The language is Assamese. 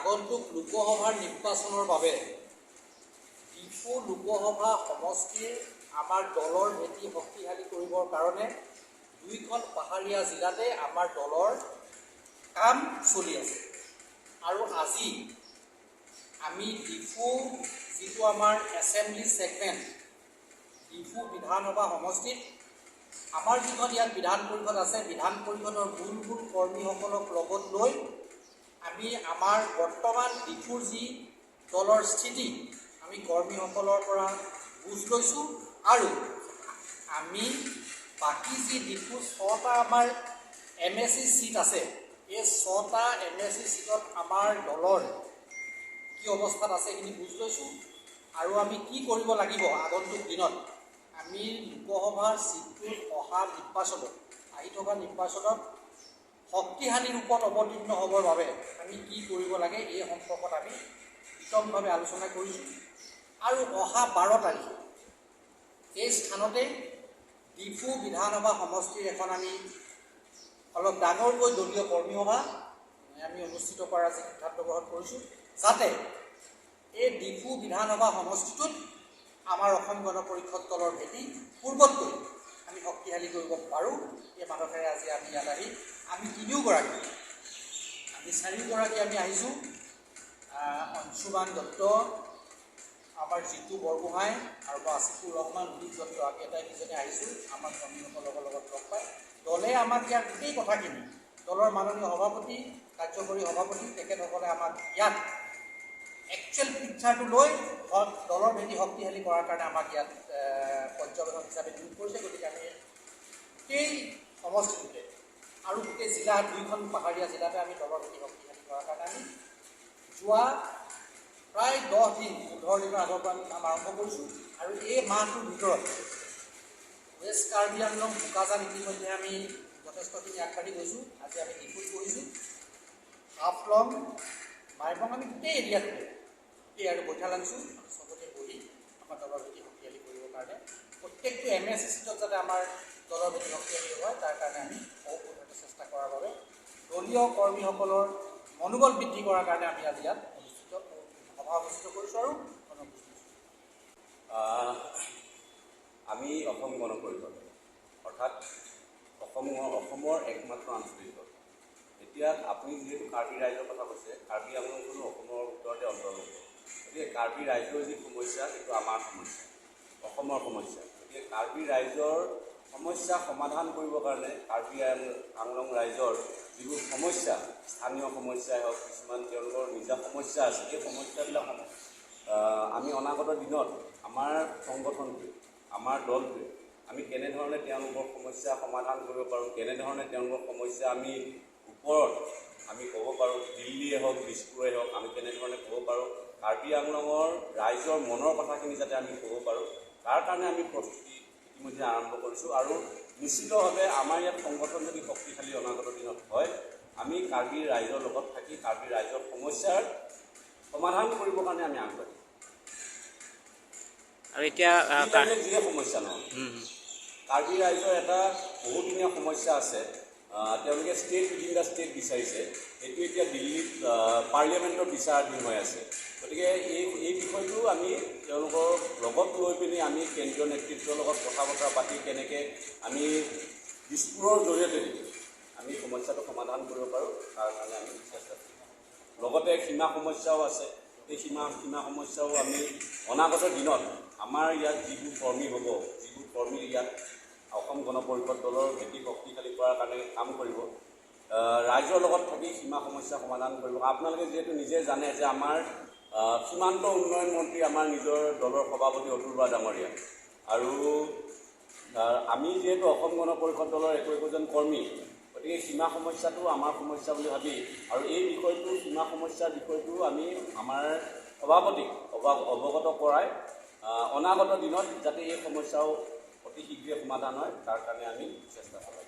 আগন্তুক লোকসভাৰ নিৰ্বাচনৰ বাবে ডিফু লোকসভা সমষ্টিৰ আমাৰ দলৰ ভেটি শক্তিশালী কৰিবৰ কাৰণে দুইখন পাহাৰীয়া জিলাতে আমাৰ দলৰ কাম চলি আছে। আৰু আজি আমি ডিফু যিটো আমাৰ এছেম্বলি ছেগমেণ্ট, ডিফু বিধানসভা সমষ্টিত আমাৰ যিখন ইয়াত বিধান পৰিষদ আছে, বিধান পৰিষদৰ মূল মূল কৰ্মীসকলক লগত লৈ আমি আমাৰ বৰ্তমান ডিফুৰ যি দলৰ স্থিতি আমি কৰ্মীসকলৰ পৰা বুজ লৈছোঁ। আৰু আমি বাকী যি ডিফু 6টা আমাৰ এমএচি ছিট আছে, এই 6টা এমএচি ছিটত আমাৰ দলৰ কি অৱস্থাত আছে সেইখিনি বুজ লৈছোঁ। আৰু আমি কি কৰিব লাগিব আগন্তুক দিনত, আমি লোকসভাৰ ছিটটোত অহা নিৰ্বাচনত, আহি থকা নিৰ্বাচনত শক্তিশালী ৰূপত অৱতীৰ্ণ হ'বৰ বাবে আমি কি কৰিব লাগে এই সম্পৰ্কত আমি বিতংভাৱে আলোচনা কৰিছোঁ। আৰু অহা 12 তাৰিখে এই স্থানতে ডিফু বিধানসভা সমষ্টিৰ এখন আমি অলপ ডাঙৰকৈ দলীয় কৰ্মীসভা আমি অনুষ্ঠিত কৰাৰ আজি সিদ্ধান্ত গ্ৰহণ কৰিছোঁ, যাতে এই ডিফু বিধানসভা সমষ্টিটোত আমাৰ অসম গণ পৰিষদ দলৰ ভেটি পূৰ্বতকৈ আমি শক্তিশালী কৰিব পাৰোঁ। এই মানসেৰে আজি আমি ইয়াত আহি আমি তিনিওগৰাকী, আমি চাৰিওগৰাকী আমি আহিছোঁ। অংশুমান দত্ত, আমাৰ জিতু বৰগোহাঁই আৰু আছিফুৰ ৰহমান, উদিত দত্ত, আমি আটাইকেইজনে আহিছোঁ আমাৰ কৰ্মীসকলৰ লগত লগ পাই। দলে আমাক ইয়াৰ গোটেই কথাখিনি, দলৰ মাননীয় সভাপতি, কাৰ্যকৰী সভাপতি, তেখেতসকলে আমাক ইয়াত একচুৱেল পিকচাৰটো লৈ দলৰ ভেটি শক্তিশালী কৰাৰ কাৰণে আমাক ইয়াত পৰ্যবেক্ষক হিচাপে নিয়োগ কৰিছে। গতিকে আমি গোটেই সমষ্টিটোতে আৰু গোটেই জিলা, দুইখন পাহাৰীয়া জিলাতে আমি দলৰ ভেটি শক্তিশালী কৰাৰ কাৰণে আমি যোৱা প্ৰায় 10 দিন 15 দিনৰ আগৰ পৰা আমি কাম আৰম্ভ কৰিছোঁ। আৰু এই মাহটোৰ ভিতৰত ৱেষ্ট কাৰ্বি আংলং, বোকাজান ইতিমধ্যে আমি যথেষ্টখিনি আগবাঢ়ি গৈছোঁ। আজি আমি ডিফুত বহিছোঁ, হাফলং, মাইবং, আমি গোটেই এৰিয়াটোতে, গোটেই আৰু বৈঠালাংচু আমি চবতে বহি আমাৰ দলৰ ভেটি শক্তিশালী কৰিবৰ কাৰণে প্ৰত্যেকটো এমএচি ছিটত যাতে আমাৰ দলৰ ভেটি শক্তিশালী হয় তাৰ কাৰণে আমি বহু চেষ্টা কৰাৰ বাবে দলীয় কৰ্মীসকলৰ মনোবল বৃদ্ধি কৰাৰ কাৰণে আমি আজি ইয়াত অনুষ্ঠিত সভা অনুষ্ঠিত কৰিছোঁ আৰু গণভোজ লৈছোঁ। আমি অসম গণ পৰিষদ, অৰ্থাৎ অসমৰ একমাত্ৰ আঞ্চলিক দল। এতিয়া আপুনি যিহেতু কাৰ্বি ৰাইজৰ কথা কৈছে, কাৰ্বি আংলংখনো অসমৰ ভিতৰতে অন্তৰ্ভুক্ত। গতিকে কাৰ্বি ৰাইজৰ যি সমস্যা সেইটো আমাৰ সমস্যা, অসমৰ সমস্যা। গতিকে কাৰ্বি ৰাইজৰ সমস্যা সমাধান কৰিবৰ কাৰণে কাৰ্বি আংলং ৰাইজৰ যিবোৰ সমস্যা, স্থানীয় সমস্যাই হওক, কিছুমান তেওঁলোকৰ নিজা সমস্যা আছে, সেই সমস্যাবিলাক আমি অনাগত দিনত আমাৰ সংগঠনটোৱে, আমাৰ দলটোৱে আমি কেনেধৰণে তেওঁলোকৰ সমস্যা সমাধান কৰিব পাৰোঁ, কেনেধৰণে তেওঁলোকৰ সমস্যা আমি ওপৰত আমি ক'ব পাৰোঁ, দিল্লীয়ে হওক, দিছপুৰে হওক, আমি কেনেধৰণে ক'ব পাৰোঁ, কাৰ্বি আংলঙৰ ৰাইজৰ মনৰ কথাখিনি যাতে আমি ক'ব পাৰোঁ, তাৰ কাৰণে আমি প্ৰস্তুতি ইতিমধ্যে আৰম্ভ কৰিছোঁ। আৰু নিশ্চিতভাৱে আমাৰ ইয়াত সংগঠন যদি শক্তিশালী অনাগত দিনত হয়, আমি কাৰ্বি ৰাইজৰ লগত থাকি কাৰ্বি ৰাইজৰ সমস্যাৰ সমাধান কৰিবৰ কাৰণে আমি আগবাঢ়িম। আৰু এতিয়া যিয়ে সমস্যা নহয়, কাৰ্বি ৰাইজৰ এটা বহুদিনীয়া সমস্যা আছে, তেওঁলোকে ষ্টেট উইদিন the state বিচাৰিছে। সেইটো এতিয়া দিল্লীত পাৰ্লিয়ামেণ্টৰ বিচাৰাধীন হৈ আছে। গতিকে এই বিষয়টো আমি তেওঁলোকৰ লগত লৈ পিনি আমি কেন্দ্ৰীয় নেতৃত্বৰ লগত কথা বতৰা পাতি কেনেকৈ আমি দিছপুৰৰ জৰিয়তে আমি সমস্যাটো সমাধান কৰিব পাৰোঁ তাৰ কাৰণে আমি চেষ্টা কৰিম। লগতে সীমা সমস্যাও আছে, এই সীমা সমস্যাও আমি অনাগত দিনত আমাৰ ইয়াত যিবোৰ কৰ্মী হ'ব, যিবোৰ কৰ্মী ইয়াত অসম গণ পৰিষদ দলৰ ভেটি শক্তিশালী কৰাৰ কাৰণে কাম কৰিব, ৰাইজৰ লগত থাকি সীমা সমস্যা সমাধান কৰিব। আপোনালোকে যিহেতু নিজে জানে যে আমাৰ সীমান্ত উন্নয়ন মন্ত্ৰী আমাৰ নিজৰ দলৰ সভাপতি অতুল বৰা ডাঙৰীয়া, আৰু আমি যিহেতু অসম গণ পৰিষদ দলৰ একো একোজন কৰ্মী, গতিকে সীমা সমস্যাটো আমাৰ সমস্যা বুলি ভাবি আৰু এই বিষয়টো, সীমা সমস্যাৰ বিষয়টো আমি আমাৰ সভাপতিক অৱগত কৰাই অনাগত দিনত যাতে এই সমস্যাও অতি শীঘ্ৰে সমাধান হয় তাৰ কাৰণে আমি চেষ্টা চলাম।